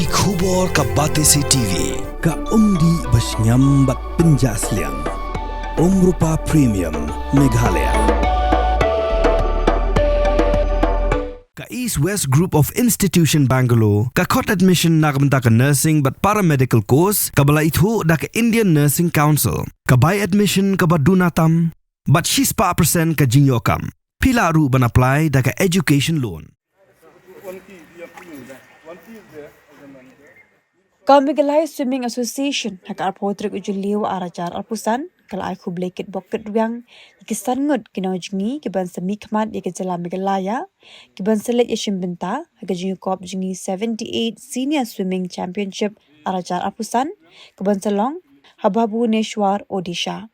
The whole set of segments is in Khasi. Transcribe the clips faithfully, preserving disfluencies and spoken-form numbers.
Ki khubor ka Batesi T V, ka umdih ba shngiam bad pynjah sliang. Umrupa Premium, Meghalaya. Ka East West Group of Institution Bangalore, ka khot admission na ka bynta ka nursing bad paramedical course, kaba la ithuh da ka Indian Nursing Council. Ka bai admission kaba duna tam, bad shispah percent ka jingïoh kam. Phi lah ruh ban apply da ka education loan. Ka Meghalaya Swimming Association, ha ka arphew tarik u Jylliew ar hajar arphew san, ka la ai khublei kitbok kitrwiang ïa ki san ngut ki nongjngi kiban sa mihkhmat ïa ka jylla Meghalaya, kiban sa leit ïashim bynta ha ka jingïakop jong ki seventy-eight Senior Swimming Championship ar hajar arphew san, kaban sa long ha Bhubaneswar, Odisha.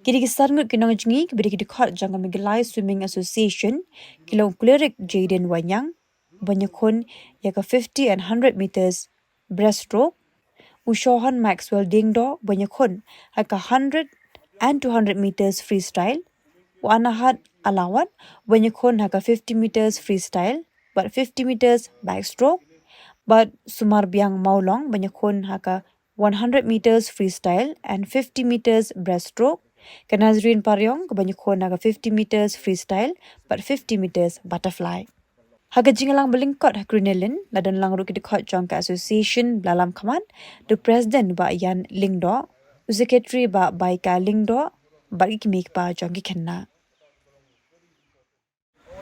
Ki dei ki san ngut ki nongjngi kiba dei ki dkhot jong ka Meghalaya Swimming Association, ki long u Cleric Jayden Wanniang, uban ïakhun ïa ka fifty and hundred meters breaststroke, u Shohan Maxwell Diengdoh, uban ïakhun ha ka hundred and two hundred meters freestyle, u Anahat Alawat, uban ïakhun ha ka fifty meters freestyle bad fifty meters backstroke, bad Sumarbiang Mawlong, uban ïakhun ha ka one hundred meters freestyle and fifty meters breaststroke, ka Nazreen Pariong, kaban ïakhun ha ka fifty meters freestyle bad fifty meters butterfly. Ha ka jingïalang ba lyngkot ha Crinoline, la don lang ruh ki dkhot jong ka association ba la lam khmat, da u president Bah Ian Lyngdoh, u secretary Bah Baika Lyngdoh, bad ki kmie ki kpa jong ki khynnah.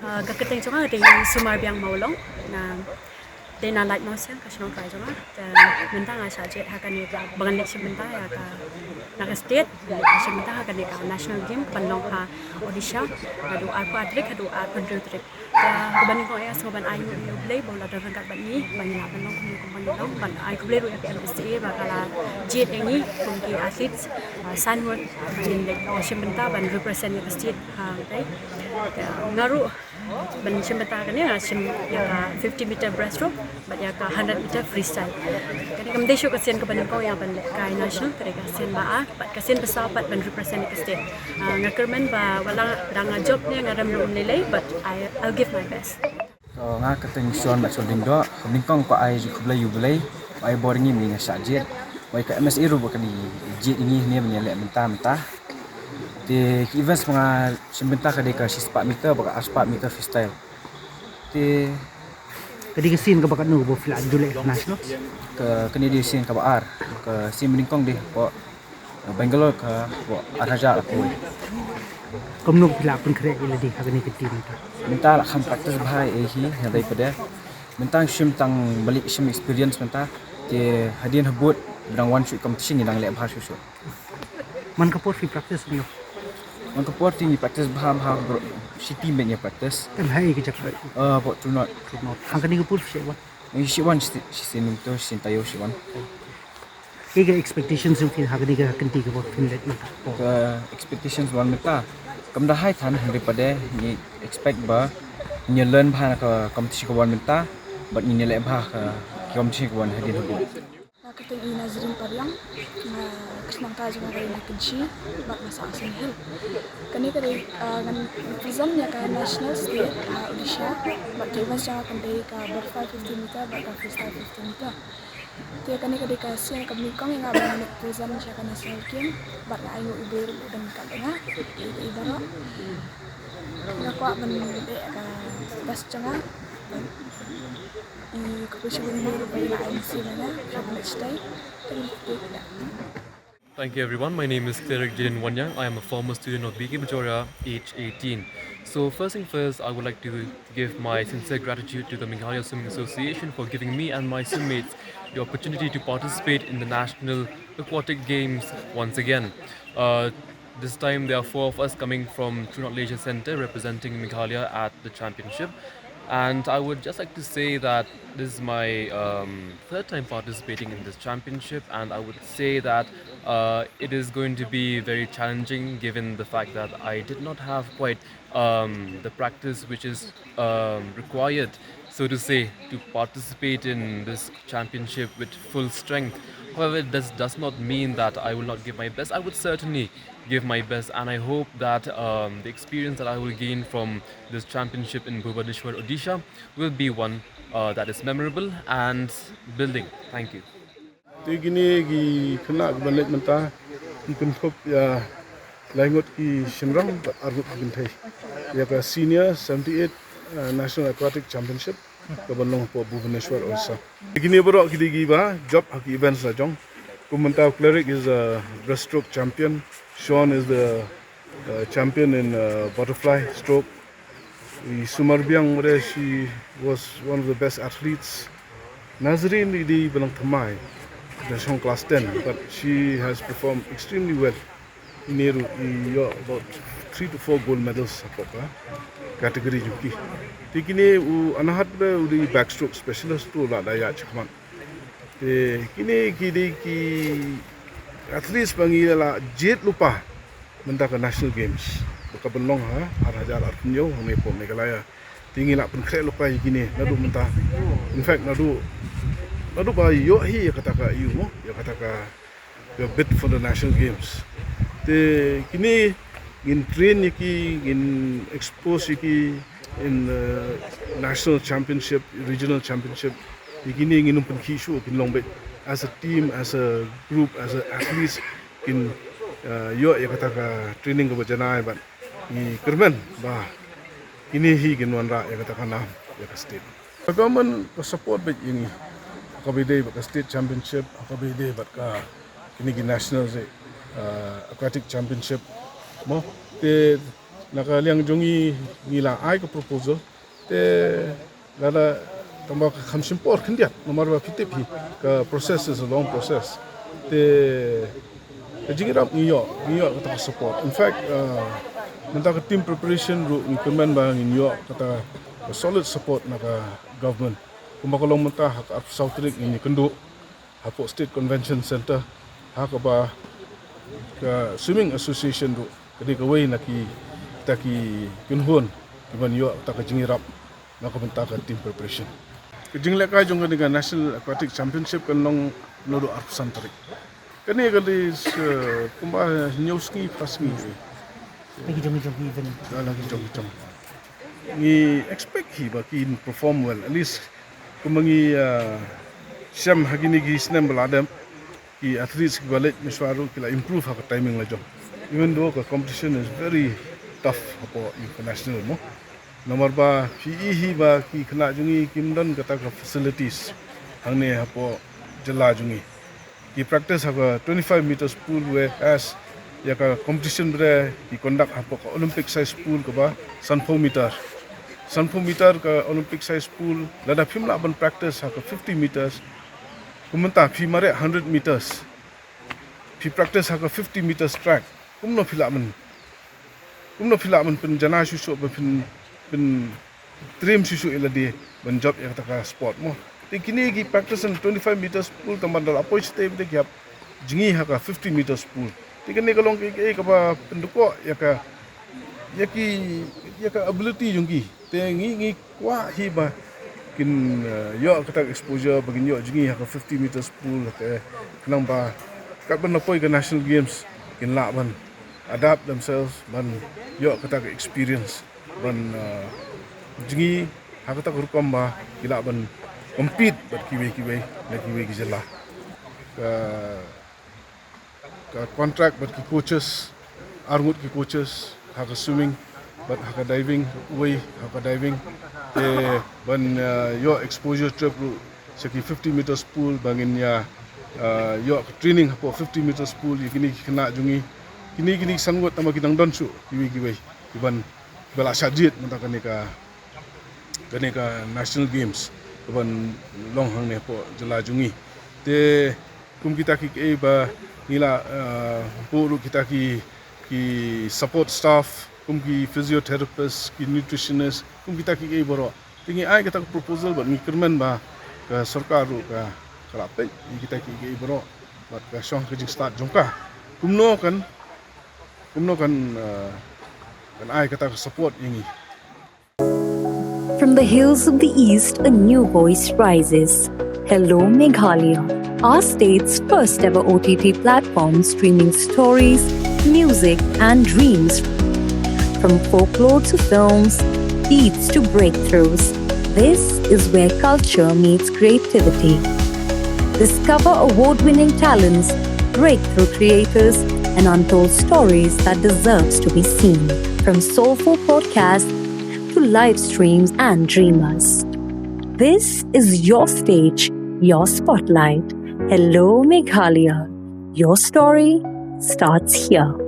Ah, ka kyrteng jong nga ka dei Sumarbiang Mawlong. Nga dei na Laitmawsiang, ka shnong trai jong nga. Te mynta nga shah jied ha kane ba ngan leit shim bynta ïa ka, na ka state, leit shim bynta ha kane ka national game ban long ha Odisha, naduh arphew tarik haduh arphew hynriew tarik. Te kaba nyngkong nga sngewbha ban ai nguh ïa U Blei ba u la don ryngkat bad ngi ba ngi lah ban long kumne kumba ngi long, ban ai khublei ruh ïa ka M S A ba ka la jied ïa ngi kum ki athletes, ah, san ngut ban leit shim bynta ban represent ïa ka state. Ha, te nga ruh ban shim bynta kane nga shim ïa ka fifty meter breaststroke bad ïa ka hundred meter freestyle. Kane kam dei shuh ka sien kaba nyngkong ïa nga ban leit kai national, ka dei ka sien ba ar bad ka sien ba saw pat ban represent ïa ka state. Ah, nga kyrmen ba wat la dang nga jop ne nga rem ruh ym lei lei, but I, I'll give my best. To, nga ka kyrteng Sean Maxwell Diengdoh, kaba nyngkong kwah ai jingkhublei ïa U Blei ba u ai bor ïa ngi ba ngi shah jied. Wei ka M S A ruh ba ka la jied ïa ngi hangne ba ngi ïaleh mynta mynta. Te ki events ba nga shim bynta ka dei ka shispah meter bad ka arspah meter freestyle. Te ka dei ka sien kaba katno ba phi la ju leh national? Ka, kane dei sien kaba ar. Ka sien ba nyngkong dei hapoh Bangalore ka, hapoh ar hajar arphew. Kumno phi la pynkhreh ïa lade ha kane ka team mynta? Mynta la kham practice bha ïa hi, hynrei pat de mynta shim tang ban leit shim experience mynta. Te hadien habud ba dang wan shuh competition ngi dang leh bha shuh shuh. Man ka por phi practice kumno? Man ka por te ngi practice bha bha bro. Shi team bad ngi practice. Tang ha ei ka jaka? Eh, hapoh True North. True North. Hangta kane ka por phi shah wan? Ngi shah wan shi, shisien mynta, shisien taïew shah wan. Kaei ka expectations jong phi ha kane ka kynti kaba phin leit mynta? Ka expectations wan mynta kam da high than, hynrei pat de ngi expect ba ngin learn bha na ka competition ka wan mynta bad ngin leh bha ka competition ka wan hadien habud. Nga ka kyrteng i Nazreen Pariong, nga ka shnong trai jong nga ka dei na Kynshi bad nga sah Asan Hill. Kane ka dei, ah, ngan represent ïa ka national state, ah, Odisha bad ka events jong nga kan dei ka butterfly fifty meter bad ka freestyle fifty meter. Te kane ka dei ka sien kaba nyngkong ïa nga ba ngan represent sha ka national game bad nga ai nguh ïa U Blei ruh ba u don ryngkat bad nga, ïa i baroh. Nga kwah ban leh ka best jong nga. Bad i khublei shibun ïa U Blei ruh ba i la ai mercy ïa nga sha ban leit shatai. Thank you. Thank you, everyone. My name is Cleric Jayden Wanniang. I am a former student of B K Bajoria, age eighteen. So, first thing first, I would like to give my sincere gratitude to the Meghalaya Swimming Association for giving me and my swimmates the opportunity to participate in the National Aquatic Games once again. Uh, this time, there are four of us coming from True North Leisure Centre representing Meghalaya at the championship. And I would just like to say that this is my, um, third time participating in this championship, and I would say that, uh, it is going to be very challenging given the fact that I did not have quite, um, the practice which is, um, required, so to say, to participate in this championship with full strength. However, this does not mean that I will not give my best. I would certainly give my best, and I hope that, um, the experience that I will gain from this championship in Bhubaneswar, Odisha, will be one, uh, that is memorable and building. Thank you. Te kine ki khynnah kiba leit mynta ki kynthup ïa lai ngut ki shynrang bad ar ngut ki kynthei ïa ka Senior seventy-eight, uh, National Aquatic Championship kaba long hapoh Bhubaneswar, Odisha. Kine baroh ki dei kiba jop ha ki events la jong. Kum mynta u Cleric is a breaststroke champion. Sean is the uh, champion in uh, butterfly stroke. I Sumarbiang, where she was one of the best athletes. Nazreen i dei ba long thymmai, da shong class ten, but she has performed extremely well. Ine ruh i ïoh about three to four gold medals hapoh ka category jong ki. Te kine u Anahat ba u dei backstroke specialist, to la da ïa chakmat. Te kine ki dei ki athletes ba ngi la jied lypa mynta ka National Games ba ka ban long ha ar hajar arphew hynñiew hangne hapoh Meghalaya. Te ngi la pynkhreh lypa ïa kine naduh mynta. In fact, naduh, naduh ba ïoh hi ïa kata ka, ïa mo, ïa kata ka, ka bid for the National Games. Te kine ngin train ïa ki, ngin expose ïa ki in, uh, national championship, regional championship. Ïa kine ngin ym pynkhih shuh, kin long beit as a team, as a group, as a athletes, kin, uh, ïoh ïa kata ka training kaba janai bad ngi kyrmen ba kine hi kin wanrah ïa kata ka nam ïa ka state. Ka government ka support beit ïa ngi ha kaba ïadei bad ka state championship, ha kaba ïadei bad ka kine ki national, eh, uh, aquatic championship mo. Te na ka liang jong ngi, ngi la ai ka proposal. Te lada tang ba ka kham shim por khyndiat, namar ba phi tip hi, ka process is a long process. Te ka jingïarap ngi ïoh, ngi ïoh kata ka support. In fact, uh, mynta ka team preparation ruh ngi kyrmen ba ngin ïoh kata ka solid support na ka government. Kumba ka long mynta ha ka arphew saw tarik ngin ïakynduh hapoh State Convention Centre, ha kaba ka Swimming Association ruh ka dei kawei na ki, kita ki kynhun kiban ïoh kata ka jingïarap na ka bynta ka team preparation. Ka jinglehkai jong kane ka National Aquatic Championship kan long naduh arphew san tarik. Kane ka dei, eh, kumba hynñiew sngi, phra sngi. Lagi jong, jong event. Ah, lagi jong, jong. Ngi expect hi ba kin perform well. At least kumba ngi, ah, shem ha kine ki snem ba la dep, ki athletes kiba leit mynshwa ruh ki la improve ha ka timing la jong. Even though ka competition is very tough hapoh international mo. Namar ba phi i hi ba ki khynnah jong ngi kim don kata ka facilities hangne hapoh jylla jong ngi. Ki practice ha ka twenty-five meters pool, whereas ïa ka competition ba ki conduct hapoh ka Olympic size pool kaba sanphew meter. Sanphew meter ka Olympic size pool, lada phim lah ban practice ha ka fifty meters, kumta phi mareh hundred meters, phi practice ha ka fifty meters track, kumno phi lah ban, kumno phi lah ban pynjanai shuh shuh, ban pyn, pyn train shuh shuh ïa lade ban jop ïa kata ka sport mo. Te kine ki practice in twenty-five meters pool, tang ban da la poi shatei bad ki hap jngi ha ka fifty meters pool. Te kane ka long kaei kaei kaba pyndkoh ïa ka, ïa ki, ïa ka ability jong ki. Te ngi, ngi kwah hi ba kin, eh, ïoh kata ka exposure, ba kin ïoh jngi ha ka fifty meters pool, te khnang ba katba la poi ka National Games kin lah ban adapt themselves, ban ïoh kata ka experience, ban, eh, jngi ha kata ka rukom ba ki lah ban compete bad kiwei kiwei na kiwei ki jylla. Ka, ka contract bad ki coaches, ar ngut ki coaches ha ka swimming bad ha ka diving, uwei ha ka diving. Te ban, eh, ïoh exposure trip ruh sha ki fifty meters pool, ba ngin ïa, eh, ïoh ka training hapoh fifty meters pool ïa kine ki khynnah jong ngi. Kine, kine ki san ngut tang ba ki dang don shuh kiwei kiwei kiban, kiba la shah jied mynta kane ka, kane ka National Games kaban long hangne hapoh jylla jong ngi. Te kum kita kiei ba ngi la, eh, buh ruh kita ki, ki support staff, kum ki physiotherapist, ki nutritionist, kum kita kiei baroh. Te ngi ai kata ka proposal bad ngi kyrmen ba ka sorkar ruh ka, ka la peit ïa kita kiei baroh bad ka shong ka jingstad jong ka. Kumno kan, kumno kan, eh, kan ai kata ka support ïa ngi. From the hills of the East, a new voice rises. Hello, Meghalaya, our state's first ever O T T platform streaming stories, music, and dreams. From folklore to films, beats to breakthroughs, this is where culture meets creativity. Discover award-winning talents, breakthrough creators, and untold stories that deserves to be seen. From soulful podcasts to live streams and dreamers. This is your stage, your spotlight. Hello, Meghalaya. Your story starts here.